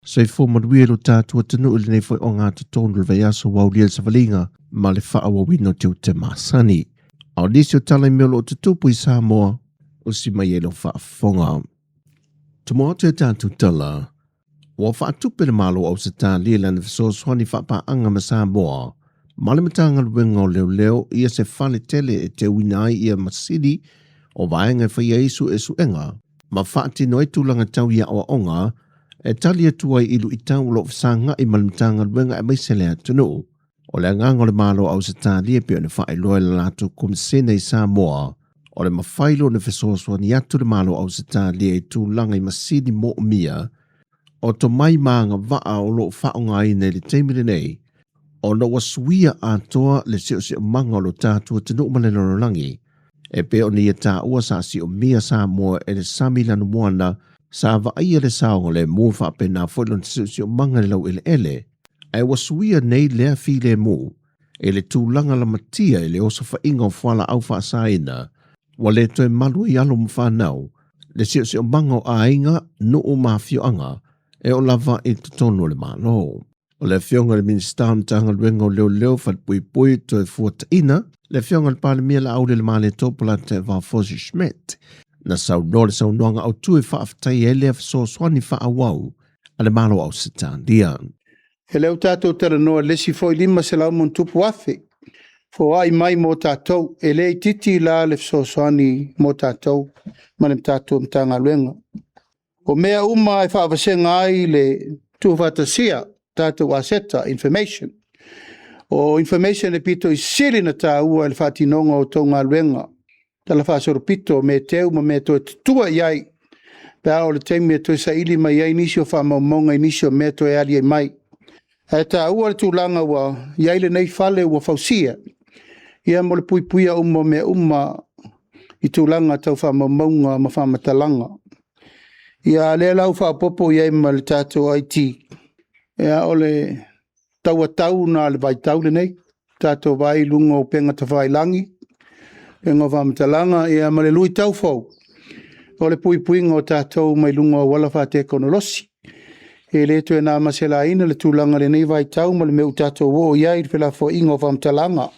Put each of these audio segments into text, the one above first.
Soifua manuia lo tatou atunuu i lenei foi ogatotonu o le vaiaso ua aulia le savaliga ma le faaauauina o tiute masani. A o nisi o tala i mea o lo o tutupu i Samoa, usi mai ai lau faafofoga. Tumu atu e tatou tala, ua faatupe le Malo o Ausetalia i lana fesoasoani faapaaga ma Samoa ma le Matagaluega o Leoleo ia se fale tele e teuina ai ia masini o vaega e faia ai suesuega ma faatino ai tulaga tau i aoaoga e tali atu ai i luitau o lo o fesagai ma le Matagaluega aemaise le atunuu. O le agaga o le Malo o Ausetalia e pei ona faailoa e le latou Komisene i Samoa, o le mafai loa ona fesoasoani atu le Malo o Ausetalia i tulaga i masini moomia o tomai ma agavaa o lo o faaaogaina i le taimi lenei, ona ua suia atoa le siosiomaga o lo tatou atunuu ma le lalolagi, e pei ona ia taua sa siomia Samoa e le sami lanumoana sa vaaia le saogalemu faapena foi lona siosiomaga i le laueleele, ae ua suia nei lea filemu i le tulaga lamatia i le osofaiga o fualaau faasaina, ua le toe malu ai alo ma fanau, le siosiomaga o aiga, nuu ma afioaga e oo lava i totonu o le Malo. O le Afioga i le Minisita o Matagaluega o Leoleo, Falepuipui, Toefuataiga, le Afioga i le Palemia Laauli Lemalietoa Polataivao Fosi Schmidt, na saunoa le saunoaga autu e faafetaia ai lea fesoasoani faaauau a le Malo o Ausetalia. E lea ua tatou talanoa i le isi foi 500 ma ono tupu afe foai mai mo tatou. E le itiiti la le fesoasoani mo tatou ma le tatou Matagaluega. O mea uma e faavasega ai le tuufaatasia tatou aseta, information. O information e pito i sili ona taua i le faatinoga o tou galuega, talafaasolopito, o mea teu ma mea e toe tatua i ai, pe a oo i le taimi e toe saili mai ai nisi o faamaumauga i nisi o mea e toe aliae mai. Ae taua le tulaga ua i ai lenei fale ua fausia, ia mo le puipuia uma o mea uma i tulaga tau faamaumauga ma faamatalaga. Ia a o lea la ua faaopoopo i ai ma le tatou IT, ia o le tau lena o le vaitau lenei, tatou vaai i luga o upega tafailagi, upega o faamatalaga, ia ma le luitau fou, o le puipuiga o tatou mai luga o auala faatekonolosi. E le toe na ma se laina le tulaga i lenei vaitau ma le mea ua tatou oo i ai i le felafoaiga o faamatalaga,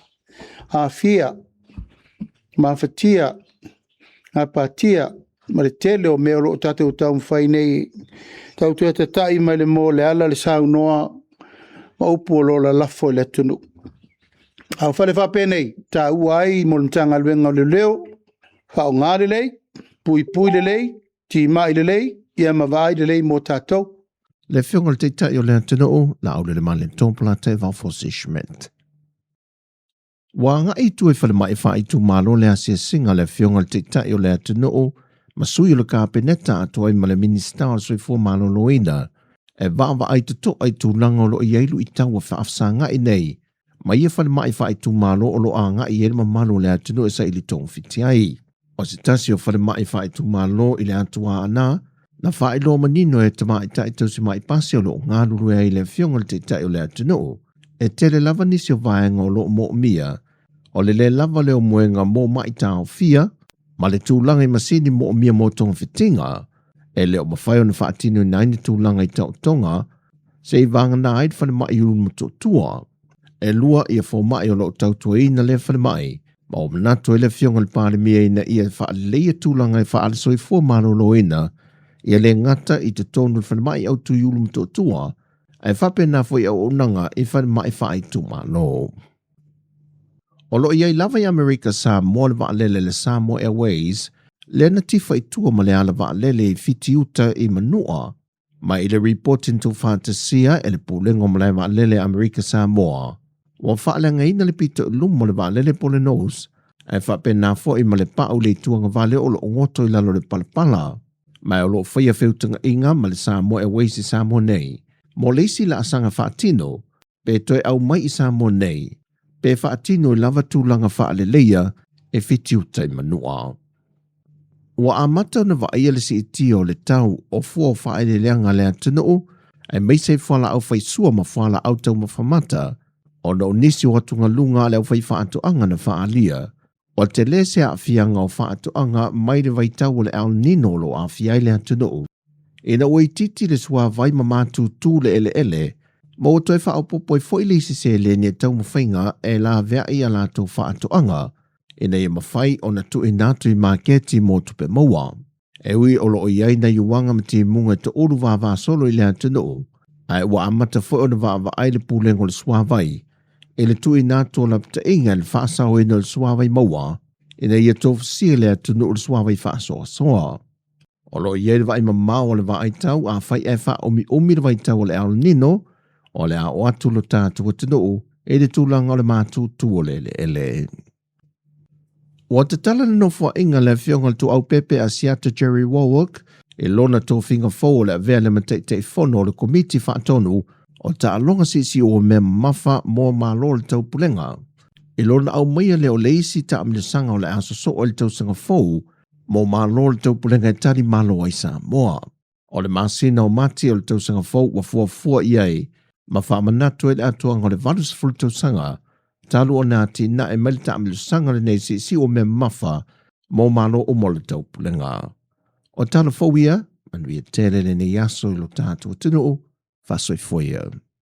aafia, mafatia, gapatia, ma le tele o mea o lo o tatou taumafai nei tatou te tatai mai le moa o le ala le saunoa ma upu o lo o lalafo i le atunuu. A o fale faapenei, e taua ai mo le Matagaluega o Leoleo, faaaoga lelei, puipui lelei, timai lelei, ia ma vaai lelei mo tatou. Le Afioga i le Taitai o le atunuu, Laaulialemalietoa Polataivao Fosi Schmidt. Ua agai i tua i falemai faaitumalo le asiasiga a le Afioga i le Taitai o le atunuu ma sui o le Kapeneta atoa ai ma le Minisita o le Soifua Maloloina e vaavaai totoa i tulaga o lo o i ai luitau ua faafesagai nei ma ia falemai faaitumalo o lo o agai i ai le mamalu o le atunuu e saili togafiti ai. O se tasi o falemai faaitumalo i le Atu Aana, na faailoa manino e tamaitai tausimai pasi o lo o galulue ai le Afioga i le Taitai o le atunuu, e tele lava nisi o vaega o lo o moomia, o le lē lava lea o moega mo ma'i taofia, ma le tulaga i masini moomia mo togafitiga, e le o mafai ona faatinoina ai ni tulaga i taotoga se i vagana ai le falemai i Ulumotootua. E lua ia fomai o lo o tautuaina lea falemai, ma ua manatu ai le Afioga i le Palemia ina ia faaleleia tulaga e faale-soifua maloloina ia le gata i totonu o le falemai autu i Ulumotootua, ae faapena foi auaunaga i falemai faaitumalo. O lo o i ai lava i Amerika Samoa le vaalele le Samoa Airways lea na tifa i tua ma le ala vaalele i Fitiuta i Manua, ma i le ripoti na tuufaatasia e le Pulega o Malae Vaalele a Amerika Samoa, ua faaleagaina le pito i luma o le vaalele po o le nose, ae faapena foi ma le pau i le itu agavale o lo o goto i lalo o le palapala. Ma o lo o faia feutagaiga ma le Samoa Airways i Samoa nei mo le isi laasaga faatino pe toe aumai i Samoa nei pe faatino i lava tulaga faaleleia e Fitiuta i Manua. Ua amata ona vaaia le siitia o le tau o fua o faaeleeleaga a le atunuu, aemaise i fualaau faisua ma fualaau taumafa mata, ona o nisi o atugaluga a le aufaifaatoaga na faaalia. Ua tele se aafiaga o faatoaga mai le vaitau o le El Nino o lo o aafia ai le atunuu. Ina ua itiiti le suavai ma matutu le eleele, ma ua toe faaopoopo ai foi le isi seleni e taumafaiga e laveai a latou faatoaga ina ia mafai ona tuuina atu i maketi mo tupe maua. E ui o lo o i ai nai uaga ma timuga e toulu vavasolo i le atunuu, ae ua amata foi ona vaavaai le Pulega o le Suavai i le tuuina atu o lapataiga i le faasaoina o le suavai maua ina ia tofusia le atunuu i le suavai faasoasoa. O lo o i ai le vaai mamao o le vaai tau afai ae faaumiumi le vaitau o le El Nino, o le a oo atu lo tatou atunuu i le tulaga o le matutu o le eleele. Ua tatala le nofoaiga a le Afioga i le Tuuaupepe Asiata Jerry Wallwork i lona tofiga fou o le avea lea ma Taitaifono o le Komiti Faatonu o Taaloga Siisiu o Mea Mamafa mo Malo o le Taupulega. I lona aumaia lea o le isi taamilosaga o le a sosoo i le tausaga fou mo Malo o le Taupulega e tali malo ai Samoa. O le masina o Mati o le tausaga fou ua fuafua i ai ma faamanatu ai le atoaga o le 80 tausaga talu ona atinae mai le taamilosaga lenei siisiu o mea mamafa mo Malo uma o le Taupulega. O tala fou ia, manuia tele lenei aso i lo tatou atunuu, faasoifua ia.